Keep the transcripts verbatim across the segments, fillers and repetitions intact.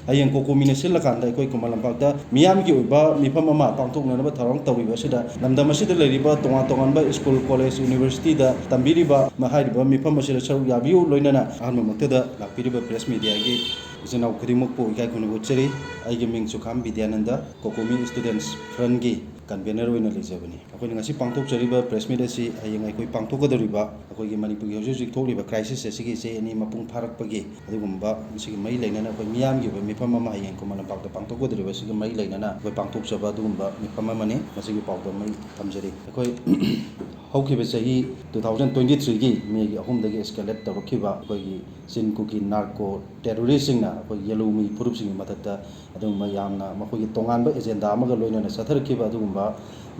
ꯍꯌꯦꯡ ꯀꯣꯀꯣꯃꯤꯅ ꯁꯤꯜꯂꯀꯥꯟꯗ ꯑꯩꯈꯣꯏ ꯈꯨꯃꯟ ꯂꯝꯄꯥꯛꯇ ꯃꯤꯌꯥꯝꯒꯤ ꯑꯣꯏꯕ ꯃꯤꯐꯝ ꯑꯃ ꯄꯥꯡꯊꯣꯛꯅꯅꯕ ꯊꯧꯔꯥꯡ ꯇꯧꯔꯤꯕ ꯑꯁꯤꯗ ꯂꯝꯗꯝ ꯑꯁꯤꯗ ꯂꯩꯔꯤꯕ ꯇꯣꯉꯥꯟ ꯇꯣꯉꯥꯟꯕ ꯁ꯭ꯀꯨꯜ, ꯀꯣꯂꯦꯖ, ꯌꯨꯅꯤꯚꯔꯁꯤꯇꯤꯗ ꯇꯝꯕꯤꯔꯤꯕ ꯍꯥꯏꯔꯤꯕ ꯃꯤꯐꯝ ꯑꯁꯤꯗ ꯁꯔꯨꯛ ꯌꯥꯕꯤꯌꯨ꯫ ꯂꯣꯏꯅꯅ ꯑꯍꯥꯟꯕꯃꯛꯇꯗ ꯂꯥꯛꯄꯤꯔꯤꯕ ꯄ꯭ꯔꯦꯁ ꯃꯤꯗꯤꯌꯥꯒꯤ ꯏꯆꯤꯟ ꯏꯅꯥꯎ ꯈꯨꯗꯤꯡꯃꯛꯄꯨ ꯏꯀꯥꯏ ꯈꯨꯝꯅꯕ ꯎꯠꯆꯔꯤ꯫ ꯑꯩꯒꯤ ꯃꯤꯡ ꯆꯨꯈꯥꯝ ꯕꯤꯗ꯭ꯌꯥꯅꯟꯗ, ꯀꯣꯀꯣꯃꯤ ꯁ꯭ꯇꯨꯗꯦꯟꯠꯁ ꯐ꯭ꯔꯟꯠꯀꯤ ꯀꯟꯚꯦꯅꯔ ꯑꯣꯏꯅ ꯂꯩꯖꯕꯅꯤ꯫ ꯑꯩꯈꯣꯏꯅ ꯉꯁꯤ ꯄꯥꯡꯊꯣꯛꯆꯔꯤꯕ ꯄ꯭ꯔꯦꯁ ꯃꯤꯠ ꯑꯁꯤ ꯍꯌꯦꯡ ꯑꯩꯈꯣꯏ ꯄꯥꯡꯊꯣꯛꯀꯗꯧꯔꯤꯕ ꯑꯩꯈꯣꯏꯒꯤ ꯃꯅꯤꯄꯨꯔꯒꯤ ꯍꯧꯖꯤꯛ ꯍꯧꯖꯤꯛ ꯊꯣꯛꯂꯤꯕ ꯀ꯭ꯔꯥꯏꯁꯤꯁ ꯑꯁꯤꯒꯤ ꯆꯍꯤ ꯑꯅꯤ ꯃꯄꯨꯡ ꯐꯥꯔꯛꯄꯒꯤ ꯑꯗꯨꯒꯨꯝꯕ ꯃꯁꯤꯒꯤ ꯃꯔꯤ ꯂꯩꯅꯅ ꯑꯩꯈꯣꯏ ꯃꯤꯌꯥꯝꯒꯤ ꯑꯣꯏꯕ ꯃꯤꯐꯝ ꯑꯃ ꯍꯌꯦꯡ ꯈꯨꯃꯟ ꯂꯝꯄꯥꯛꯇ ꯄꯥꯡꯊꯣꯛꯀꯗꯧꯔꯤꯕ ꯑꯁꯤꯒ ꯃꯔꯤ ꯂꯩꯅꯅ ꯑꯩꯈꯣꯏ ꯄꯥꯡꯊꯣꯛꯆꯕ ꯑꯗꯨꯒꯨꯝꯕ ꯃꯤꯐꯝ ꯑꯃꯅꯤ꯫ ꯃꯁꯤꯒꯤ ꯄꯥꯎꯗꯝ ꯑꯩ ꯊꯝꯖꯔꯤ꯫ ꯑꯩꯈꯣꯏ ꯍꯧꯈꯤꯕ ꯆꯍꯤ two thousand twenty threeꯒꯤ ꯃꯦꯒꯤ ꯑꯍꯨꯝꯗꯒꯤ ꯑꯦꯁꯀꯦꯂꯦꯠ ꯇꯧꯔꯛꯈꯤꯕ ꯑꯩꯈꯣꯏꯒꯤ ꯆꯤꯟ ꯀꯨꯀꯤ ꯅꯥꯔꯀꯣ ꯇꯦꯔꯣꯔꯤꯁꯁꯤꯡꯅ ꯑꯩꯈꯣꯏ ꯌꯦꯂꯧꯃꯤ ꯐꯨꯔꯨꯞꯁꯤꯡꯒꯤ ꯃꯊꯛꯇ ꯑꯗꯨꯒꯨꯝꯕ ꯌꯥꯝꯅ ꯃꯈꯣꯏꯒꯤ ꯇꯣꯉꯥꯟꯕ ꯑꯦꯖꯦꯟꯗꯥ ꯑꯃꯒ ꯂꯣꯏꯅꯅ ꯆꯠꯊꯔꯛꯈꯤꯕ ꯑꯗꯨꯒꯨꯝꯕ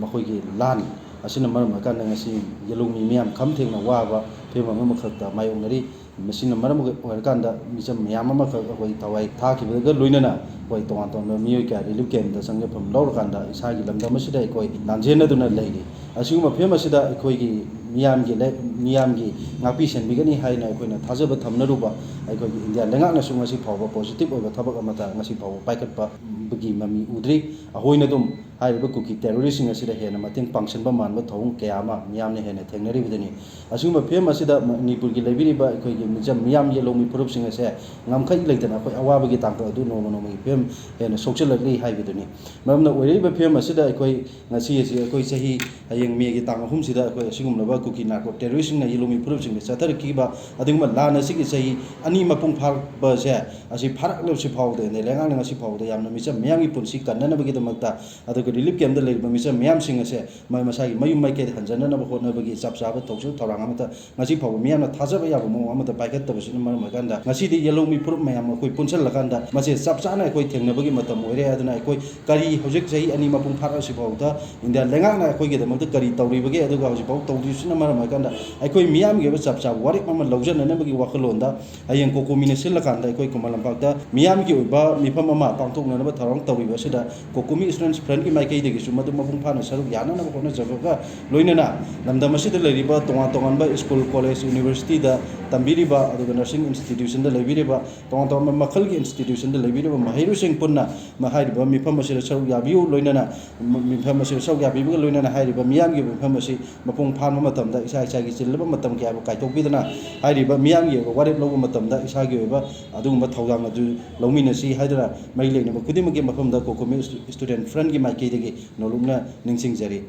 ꯃꯈꯣꯏꯒꯤ ꯂꯥꯟ ꯑꯁꯤꯅ ꯃꯔꯝ ꯑꯣꯏꯔꯀꯥꯟꯗ ꯉꯁꯤ ꯌꯦꯂꯧꯃꯤ ꯃꯤꯌꯥꯝ ꯈꯝ ꯊꯦꯡꯅ ꯋꯥꯕ ꯐꯤꯕꯝ ꯑꯃꯈꯛꯇ ꯃꯥꯌꯣꯛꯅꯔꯤ꯫ ꯃꯁꯤꯅ ꯃꯔꯝ ꯑꯣꯏꯔꯀꯥꯟꯗ ꯃꯤꯆꯝ ꯃꯌꯥꯝ ꯑꯃꯈꯛ ꯑꯩꯈꯣꯏ ꯊꯋꯥꯏ ꯊꯥꯈꯤꯕꯒ ꯂꯣꯏꯅꯅ ꯑꯩꯈꯣꯏ ꯇꯣꯉꯥꯟ ꯇꯣꯉꯥꯟꯕ ꯃꯤꯑꯣꯏ ꯀꯌꯥ ꯔꯤꯂꯤꯐ ꯀꯦꯝꯞꯇ ꯆꯪꯖꯐꯝ ꯂꯧꯔꯀꯥꯟꯗ ꯏꯁꯥꯒꯤ ꯂꯝꯗꯝ ꯑꯁꯤꯗ ꯑꯩꯈꯣꯏ ꯂꯥꯟꯖꯦꯟꯅꯗꯨꯅ ꯂꯩꯔꯤ꯫ ꯑꯁꯤꯒꯨꯝꯕ ꯐꯤꯕꯝ ꯑꯁꯤꯗ ꯑꯩꯈꯣꯏꯒꯤ ꯃꯤꯌꯥꯝꯒꯤ ꯂꯩ-, ꯃꯤꯌꯥꯝꯒꯤ ꯉꯥꯛꯄꯤ ꯁꯦꯟꯕꯤꯒꯅꯤ ꯍꯥꯏꯅ ꯑꯩꯈꯣꯏꯅ ꯊꯥꯖꯕ ꯊꯝꯅꯔꯨꯕ ꯑꯩꯈꯣꯏꯒꯤ ꯏꯟꯗꯤꯌꯥ ꯂꯩꯉꯥꯛꯅꯁꯨ ꯉꯁꯤ ꯐꯥꯎꯕ ꯄꯣꯖꯤꯇꯤꯚ ꯑꯣꯏꯕ ꯊꯕꯛ ꯑꯃꯠꯇ ꯉꯁꯤ ꯐꯥꯎꯕ ꯄꯥꯏꯈꯠꯄꯒꯤ ꯃꯃꯤ ꯎꯗ꯭ꯔꯤ꯫ ꯑꯩꯈꯣꯏꯅ ꯑꯗꯨꯝ ꯍꯥꯏꯔꯤꯕ ꯀꯨꯀꯤ ꯇꯦꯔꯣꯔꯤꯁꯁꯤꯡ ꯑꯁꯤꯗ ꯍꯦꯟꯅ ꯃꯇꯦꯡ ꯄꯥꯡꯁꯤꯟꯕ ꯃꯥꯟꯕ ꯊꯧꯑꯣꯡ ꯀꯌꯥ ꯑꯃ ꯃꯤꯌꯥꯝꯅ ꯍꯦꯟꯅ ꯊꯦꯡꯅꯔꯤꯕꯗꯨꯅꯤ꯫ ꯑꯁꯤꯒꯨꯝꯕ ꯐꯤꯕꯝ ꯑꯁꯤꯗ ꯃꯅꯤꯄꯨꯔꯒꯤ ꯂꯩꯕꯤꯔꯤꯕ ꯑꯩꯈꯣꯏꯒꯤ ꯃꯤꯆꯝ ꯃꯤꯌꯥꯝ ꯌꯦꯂꯧꯃꯤ ꯐꯨꯔꯨꯞꯁꯤꯡ ꯑꯁꯦ ꯉꯝꯈꯩ ꯂꯩꯇꯅ ꯑꯩꯈꯣꯏ ꯑꯋꯥꯕꯒꯤ ꯇꯥꯡꯀꯛ ꯑꯗꯨ ꯅꯣꯡꯃ ꯅꯣꯡꯃꯒꯤ ꯐꯤꯕꯝ ꯍꯦꯟꯅ ꯁꯣꯛꯆꯤꯜꯂꯛꯂꯤ ꯍꯥꯏꯕꯗꯨꯅꯤ꯫ ꯃꯔꯝꯅ ꯑꯣꯏꯔꯛꯏꯕ ꯐꯤꯕꯝ ꯑꯁꯤꯗ ꯑꯩꯈꯣꯏ ꯉꯁꯤ ꯑꯁꯤ ꯑꯩꯈꯣꯏ ꯆꯍꯤ ꯍꯌꯦꯡ ꯃꯦꯒꯤ ꯇꯥꯡ ꯑꯍꯨꯝꯁꯤꯗ ꯑꯩꯈꯣꯏ ꯑꯁꯤꯒꯨꯝꯂꯕ ꯀꯨꯀꯤ ꯅꯥꯔꯀꯣ ꯇꯦꯔꯣꯔꯤꯁꯁꯤꯡꯅ ꯌꯦꯂꯧꯃꯤ ꯐꯨꯔꯨꯞꯁꯤꯡꯗ ꯆꯠꯊꯔꯛꯈꯤꯕ ꯑꯗꯨꯒꯨꯝꯕ ꯂꯥꯟ ꯑꯁꯤꯒꯤ ꯆꯍꯤ ꯑꯅꯤ ꯃꯄꯨꯡ ꯐꯥꯔꯛꯄꯁꯦ ꯑꯁꯤ ꯐꯥꯔꯛꯂꯕꯁꯤ ꯐꯥꯎꯕꯗ ꯏꯟꯗꯤꯌꯥ ꯂꯩꯉꯥꯛꯅ ꯉꯁꯤ ꯐꯥꯎꯕꯗ ꯌꯥꯝꯅ ꯃꯤꯆꯝ ꯃꯤꯌꯥꯝꯒꯤ ꯄꯨꯟꯁꯤ ꯀꯟꯅꯅꯕꯒꯤꯗꯃꯛꯇ ꯑꯗꯨꯒ ꯔꯤꯂꯤꯐ ꯀꯦꯝꯞꯇ ꯂꯩꯔꯤꯕ ꯃꯤꯆꯝ ꯃꯤꯌꯥꯝꯁꯤꯡ ꯑꯁꯦ ꯃ-, ꯃꯁꯥꯒꯤ ꯃꯌꯨꯝ ꯃꯥꯏꯀꯩꯗ ꯍꯟꯖꯅꯅꯕ ꯍꯣꯠꯅꯕꯒꯤ ꯆꯞ ꯆꯥꯕ ꯊꯧꯁꯤꯜ ꯊꯧꯔꯥꯡ ꯑꯃꯠꯇ ꯉꯁꯤ ꯐꯥꯎꯕ ꯃꯤꯌꯥꯝꯅ ꯊꯥꯖꯕ ꯌꯥꯕ ꯃꯑꯣꯡ ꯑꯃꯠꯇ ꯄꯥꯏꯈꯠꯇꯕꯁꯤꯅ ꯃꯔꯝ ꯑꯣꯏꯔꯀꯥꯟꯗ ꯉꯁꯤꯗꯤ ꯌꯦꯂꯧꯃꯤ ꯐꯨꯔꯨꯞ ꯃꯌꯥꯝ ꯑꯩꯈꯣꯏ ꯄꯨꯟꯁꯤꯜꯂꯀꯥꯟꯗ ꯃꯁꯤ ꯆꯞ ꯆꯥꯅ ꯑꯩꯈꯣꯏ ꯊꯦꯡꯅꯕꯒꯤ ꯃꯇꯝ ꯑꯣꯏꯔꯦ꯫ ꯑꯗꯨꯅ ꯑꯩꯈꯣꯏ ꯀꯔꯤ ꯍꯧꯖꯤꯛ ꯆꯍꯤ ꯑꯅꯤ ꯃꯄꯨꯡ ꯐꯥꯔꯛꯑꯁꯤ ꯐꯥꯎꯕꯗ ꯏꯟꯗꯤꯌꯥ ꯂꯩꯉꯥꯛꯅ ꯑꯩꯈꯣꯏꯒꯤꯗꯃꯛꯇ ꯀꯔꯤ ꯇꯧꯔꯤꯕꯒꯦ, ꯑꯗꯨꯒ ꯍꯧꯖꯤꯛꯐꯥꯎ ꯇꯧꯗ꯭ꯔꯤꯕꯁꯤꯅ ꯃꯔꯝ ꯑꯣꯏꯔꯀꯥꯟꯗ ꯑꯩꯈꯣꯏ ꯃꯤꯌꯥꯝꯒꯤ ꯑꯣꯏꯕ ꯆꯞ ꯆꯥꯕ ꯋꯥꯔꯦꯞ ꯑꯃ ꯂꯧꯖꯅꯅꯕꯒꯤ ꯋꯥꯈꯜꯂꯣꯟꯗ ꯍꯌꯦꯡ ꯀꯣꯀꯣꯃꯤꯅ ꯁꯤꯜꯂꯀꯥꯟꯗ ꯑꯩꯈꯣꯏ ꯈꯨꯃꯟ ꯂꯝꯄꯥꯛꯇ ꯃꯤꯌꯥꯝꯒꯤ ꯑꯣꯏꯕ ꯃꯤꯐꯝ ꯑꯃ ꯄꯥꯡꯊꯣꯛꯅꯅꯕ ꯊꯧꯔꯥꯡ ꯇꯧꯔꯤꯕ ꯑꯁꯤꯗ ꯀꯣꯀꯣꯃꯤ ꯁ꯭ꯇꯨꯗꯦꯟꯠꯁ ꯐ꯭ꯔꯟꯠꯀꯤ ꯃꯥꯏꯀꯩꯗꯒꯤꯁꯨ ꯃꯗꯨ ꯃꯄꯨꯡ ꯐꯥꯅ ꯁꯔꯨꯛ ꯌꯥꯅꯅꯕ ꯍꯣꯠꯅꯖꯕꯒ ꯂꯣꯏꯅꯅ ꯂꯝꯗꯝ ꯑꯁꯤꯗ ꯂꯩꯔꯤꯕ ꯇꯣꯉꯥꯟ ꯇꯣꯉꯥꯟꯕ ꯁ꯭ꯀꯨꯜ, ꯀꯣꯂꯦꯖ, ꯌꯨꯅꯤꯚꯔꯁꯤꯇꯤꯗ ꯇꯝꯕꯤꯔꯤꯕ, ꯑꯗꯨꯒ ꯅꯔꯁꯤꯡ ꯏꯟꯁꯇꯤꯇ꯭ꯌꯨꯁꯟꯗ ꯂꯩꯕꯤꯔꯤꯕ, ꯇꯣꯉꯥꯟ ꯇꯣꯉꯥꯟꯕ ꯃꯈꯜꯒꯤ ꯏꯟꯁꯇꯤꯇ꯭ꯌꯨꯁꯟꯗ ꯂꯩꯕꯤꯔꯤꯕ ꯃꯍꯩꯔꯣꯏꯁꯤꯡ ꯄꯨꯟꯅ ꯃ-, ꯍꯥꯏꯔꯤꯕ ꯃꯤꯐꯝ ꯑꯁꯤꯗ ꯁꯔꯨꯛ ꯌꯥꯕꯤꯌꯨ꯫ ꯂꯣꯏꯅꯅ ꯃ-, ꯃꯤꯐꯝ ꯑꯁꯤꯗ ꯁꯔꯨꯛ ꯌꯥꯕꯤꯕꯒ ꯂꯣꯏꯅꯅ ꯍꯥꯏꯔꯤꯕ ꯃꯤꯌꯥꯝꯒꯤ ꯑꯣꯏꯕ ꯃꯤꯐꯝ ꯑꯁꯤ ꯃꯄꯨꯡ ꯐꯥꯕ ꯃꯇꯝꯗ ꯏꯁꯥ ꯏꯁꯥꯒꯤ ꯆꯤꯜꯂꯕ ꯃꯇꯝ ꯀꯌꯥꯕꯨ ꯀꯥꯏꯊꯣꯛꯄꯤꯗꯨꯅ ꯍꯥꯏꯔꯤꯕ ꯃꯤꯌꯥꯝꯒꯤ ꯑꯣꯏꯕ ꯋꯥꯔꯦꯞ ꯂꯧꯕ ꯃꯇꯝꯗ ꯏꯁꯥꯒꯤ ꯑꯣꯏꯕ ꯑꯗꯨꯒꯨꯝꯕ ꯊꯧꯗꯥꯡ ꯑꯗꯨ ꯂꯧꯃꯤꯟꯅꯁꯤ ꯍꯥꯏꯗꯨꯅ ꯃꯔꯤ ꯂꯩꯅꯕ ꯈꯨꯗꯤꯡꯃꯛꯀꯤ ꯃꯐꯝꯗ ꯀꯣꯀꯣꯃꯤ ꯁ꯭ꯇꯨ-, ꯁ꯭ꯇꯨꯗꯦꯟꯠ ꯐ꯭ꯔꯟꯠꯀꯤ ꯃꯥꯏꯀꯩꯗꯒꯤ ꯅꯣꯂꯨꯛꯅ ꯅꯤꯡꯁꯤꯡꯖꯔꯤ꯫